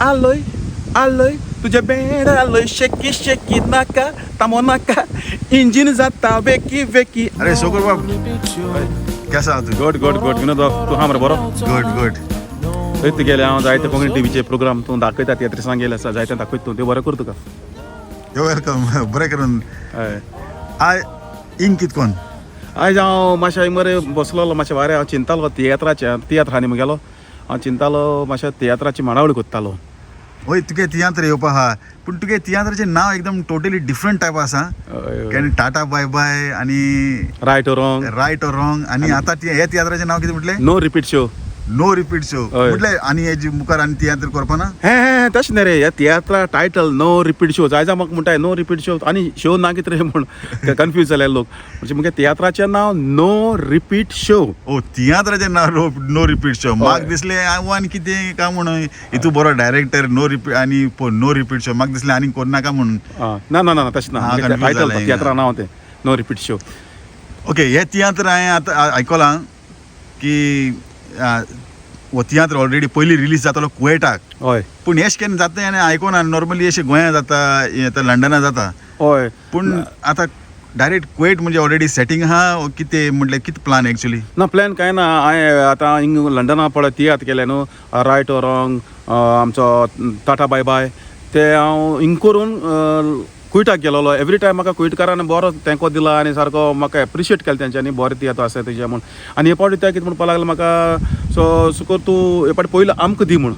आलोय आलोय तुजें बेड आलोय, शेकी शेकी नाका तांबो नाका, इंजीन जाता वेकी वेकी. अरे शोकर बाब, केसो आहा तूं? गुड गुड गुड, विनोद बाब, तूं आहा मरे बरो? Good good. थंय तुगेले हांव जायते कोंकणी टिवीचे प्रोग्राम तूं दाखयता, तियात्रिसांक गेले आसा जायते दाखयता तूं, देव बरें करूं तुका. यो welcome, बरें करून. हय. I इंग कितकोन? आयज हांव मातशें हांगा मरे बसलोलो, मातशें वाऱ्या. हांव चिंतालो तियात्राचें, तियात्र आहा न्ही मुगेलो, हांव चिंतालो मातशें तियात्राची मांडावळ कोत्तालो. वय, तुगे तियात्र येवपा आहा, पूण तुगे तियात्राचें नांव एकदम टोटली डिफरंट टायप आसा. हय. केन्ना टाटा बाय बाय आनी right or wrong. Right or wrong. आनी आतां हे तियात्राचें नांव कितें म्हटलें? No repeat show. No repeat show. हय. म्हटलें आनी हेजे मुखार आनी तियात्र करपा ना? हें हें तशें न्ही रे, ह्या तियात्रा टायटल नो रिपीट शो. जायजा म्हाका म्हणटाय नो रिपीट शो आनी शो ना कितें रे म्हूण कन्फ्यूज जाले लोक. म्हणजे मुगे तियात्राचें नांव नो रिपीट शो. ओ, तियात्राचें नांव नो रिपीट शो. म्हाका दिसलें हांव आनी कितें काय म्हणून, हितू बरो डायरेक्टर नो रिपीट आनी नो रिपीट शो, म्हाका दिसलें आनी कोरनाका म्हणून. ना ना ना, तशें ना. Confuse title जालें. तियात्रा नांव तें नो रिपीट शो. ओके, हे तियात्र हांवें आतां आयकलां की हो तियात्र ऑलरेडी पयलीं रिलीज जातालो कुवेटाक. हय. पूण हें केन्ना जाता आनी आयकोना. नॉर्मली अशें गोंया जाता, हें आतां लंडना जाता. हय. पूण आतां डायरेक्ट कुवेट म्हणजे ऑलरेडी सेटींग आहा वो कितें म्हटल्यार कितें प्लान एक्चुली? ना, प्लॅन कांय ना. हांवें आतां हिंग लंडना पळय तियात्र केले न्हू, रायट ऑर रॉंग, आमचो टाटा बाय बाय, ते हांव हिंग करून कुयटाक गेलोलो. एवरी टायम म्हाका कुयटकारान बरो तेंको दिला आनी सारको म्हाका एप्रिशिएट केलें तेंच्यांनी, बरो तियात्र आसा तुजें म्हूण. आनी हे पावटी ते कितें म्हणपाक लागले म्हाका, सो सुकोर तूं हे पावटी पयलो आमकां दी म्हूण,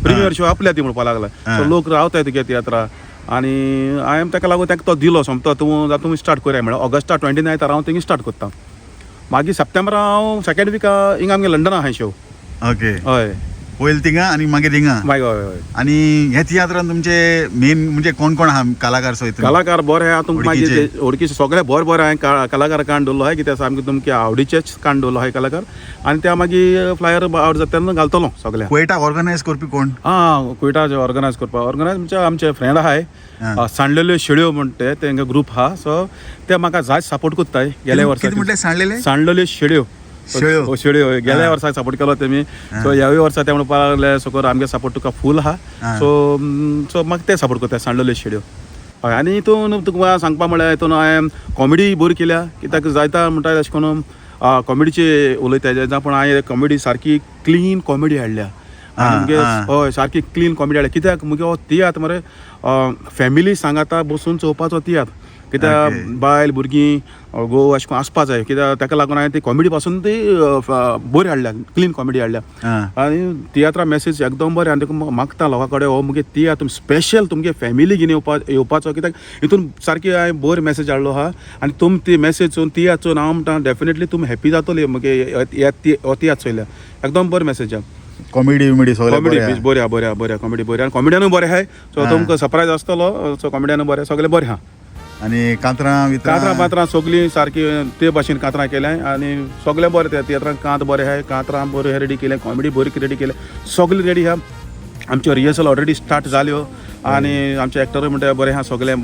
प्रिमियर शो आपल्या दी म्हणपाक लागले. सो लोक रावताय तुगे तियात्रा आनी हांवें ताका लागून ताका तो दिलो सोमतो, तूं जाता तुमी स्टार्ट करया. म्हळ्यार ऑगस्टा 29 हांव थिंगा स्टार्ट करता, मागीर सप्टेंबरा हांव सेकेंड वीक हिंगा आमगे लंडना आहा शो. ओके. हय. पयलीं थिंगा आनी मागीर हिंगा. मागीर हय हय. आनी हे तियात्रान तुमचे मेन म्हणजे कोण कोण आहा कलाकार सो हितून? कलाकार बरे आहा तुमकां मागीर वळखीचे. ते वळखीचे सगळे बरे बरे हांवें कलाकार काण दवरलो आहाय, कित्याक सामके तुमचे आवडीचेच काण दवरलो आहाय कलाकार. आनी त्या मागीर फ्लायर आवड जाता तेन्ना घालतलो सगळ्यांक. कुवेटाक ऑर्गनायज करपी कोण? आं, कुयटा ऑर्गनायज करपाक ऑर्गनायज म्हणजे आमचे फ्रेंड आहाय, सांडलेल्यो शेळ्यो म्हणटा ते, तेंगे ग्रूप आहा. सो ते म्हाका जायत सपोर्ट करताय गेल्या वर्सा. कितें म्हटलें, सांडलेले? सांडलेल्यो शेळ्यो. शेळ्यो. हो, शेळ्यो. गेल्या वर्साक सपोर्ट केलो तेमी, सो ह्यावूय वर्सा ते म्हणपाक लागले, सो आमगे सपोर्ट तुका फूल आहा. सो सो म्हाका ते सपोर्ट करता, सांडलेल्यो शेळ्यो. हय. आनी हितून तुका सांगपा म्हळ्यार हितून हांवें कॉमेडी बरी केल्या, कित्याक जायता म्हणटा अशें करून कॉमेडीचे उलयता जायना, पूण हांवें कॉमेडी सारकी क्लीन कॉमेडी हाडल्या. आनी मुगे हय, सारकी क्लीन कॉमेडी हाडल्या, कित्याक मुगे हो तियात्र मरे फॅमिली सांगाता बसून चोवपाचो तियात्र, कित्याक बायल भुरगीं घोव अशें करून आसपा जाय. कित्याक ताका लागून हांवें ती कॉमेडी पासून ती बरी हाडल्या, क्लीन कॉमेडी हाडल्या. आनी तियात्रा मेसेज एकदम बरें. आनी देखून मागता लोकां कडेन, हो मुगे तियात्र स्पेशल तुमगे फॅमिली घेवन येवपाचो, कित्याक हितून सारकी हांवें बरी मेसेज हाडलो आहा. आनी तुम ती मेसेज चोवन, तियात्र चोवन, हांव म्हणटा डेफिनेटली तुमी हॅपी जातली मुगे हो तियात्र चोयल्यार. एकदम बरी मेसेज आहा. कॉमेडी विमेडी सगळें कॉमेडी बरें आहा. बरी आहा, बरी आहा, बरी आहा, कॉमेडी बरी आहा आनी कॉमेडियनूय बरें आहाय. सो तुमकां सरप्रायज आसतलो. सो कॉमेडियनूय बरें, सगळें बरें आहा. आनी कांतरां वित्रां? कांतरां पात्रां सगळीं सारकी ते भाशेन कांतरां केल्या आनी सगळें बरें. त्या तियात्रान कांत बरें आहाय, कांतरां बरें रेडी केलें, कॉमेडी बरी रेडी केलें, सगळें रेडी आहा. आमच्यो रिहर्सल ऑलरेडी स्टार्ट जाल्यो आनी आमचे एक्टरूय म्हणटा बरें आहा, सगळें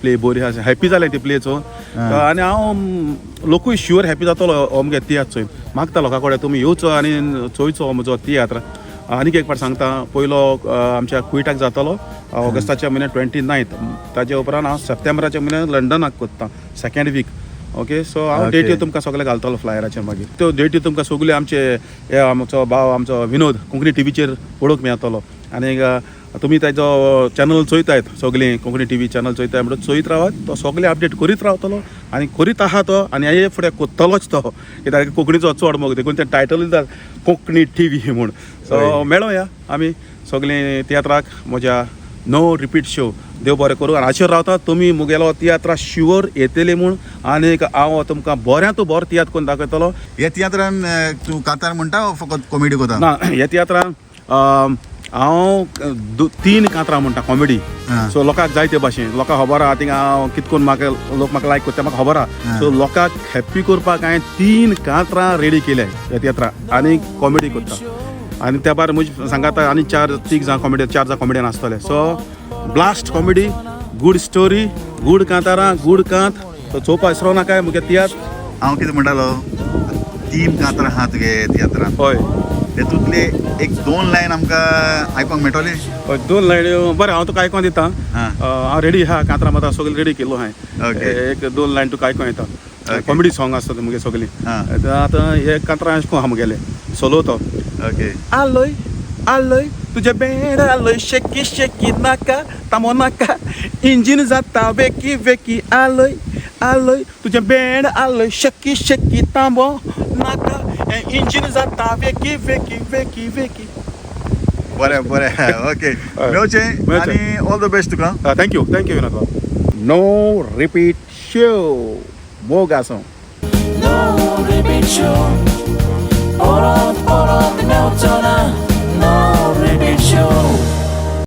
प्ले बरी आहा, हॅपी जालें ती प्ले चोवन. आनी हांव लोकूय शुअर हॅपी जातलो हो मुगे तियात्र चोयन. मागता लोकां कडेन तुमी येवचो आनी चोयचो हो म्हजो तियात्र. आनीक एक फावट सांगता, पयलो आमच्या कुयटाक जातलो ऑगस्टाच्या म्हयन्यात 29, ताजे उपरांत हांव सप्टेंबराच्या म्हयन्यात लंडनाक कोत्ता सेकेंड वीक. ओके, सो हांव डेटी तुमकां सगळे घालतलो फ्लायराचेर, मागीर त्यो डेटी तुमकां सगळ्यो आमचे हे आमचो भाव आमचो विनोद कोंकणी टिवीचेर पळोवंक मेळटलो. आनी तुमी ताजो चॅनल चोयतायत, सगळीं कोंकणी टिवी चॅनल चोयताय म्हणटच चोयत रावात, तो सगळे अपडेट करीत रावतलो आनी करीत आहा तो आनी हे फुडें कोत्तलोच तो, कित्याक कोंकणीचो चड मोग, देखून तें टायटलूय दिता कोंकणी टिवी म्हूण. सो मेळोया आमी सगळीं तियात्राक म्हज्या नो रिपीट शो. देव बरें करूं आनी आशेर रावता तुमी मुगेलो तियात्रा शुअर येतली म्हूण. आनीक हांव तुमकां बऱ्यांतू बरो तियात्र करून दाखयतलो. ह्या तियात्रान तूं कांतार म्हणटा वो फकत कॉमेडी कोता? ना, ह्या तियात्रान हांव 3 कांतरां म्हणटा कॉमेडी. सो लोकांक जाय ते भाशेन, लोकांक खबर आहा थिंगा हांव कित करून म्हाका लोक म्हाका लायक करता, म्हाका खबर आहा. सो लोकांक हॅप्पी करपाक हांवें 3 कांतरां रेडी केल्या ह्या तियात्रां आनी कॉमेडी करता. आनी त्या भायर म्हजी सांगाता आनी चार तीग जाण कॉमेडियन, 4 जाण कॉमेडियन आसतले. So blast comedy, good story, good कांतारां, गूड कांत. सो चोवपा विसरो नाकाय मुगे तियात्र. हांव कितें म्हणटालो, 3 कांतरां आहा तुगे तियात्रान. हय. तेतूंतले एक दोन लायन आमकां आयकोंक मेळटले. हय, दोन लायन बरें हांव तुका आयकोन दिता. हां. हांव रेडी आहा, कांतरां मात सगळें रेडी केलो हांवें. एक दोन लायन तुका आयकोन येता. कॉमेडी सॉंग आसता मुगे सगळीं. आतां हे कांतरां अशें आहा मुगेलें सोलो तो. आलोय आलोय तुजें बेड आलोय, शेकी शेकी नाका तांबो नाका, इंजीन जाता वेकी वेकी. आलोय आलोय तुजें बेड आलोय, शेकी शेकी तांबो नाका, इंजीन जाता वेकी वेकी वेकी वेकी. बरें बरें, ओके. मेळचें. मेळचें. आनी ऑल the best तुका. Thank you, thank you Vinod बाब. नो रिपीट शो, मोग आसूं. No repeat show. परत परत मेवचो ना. No repeat show.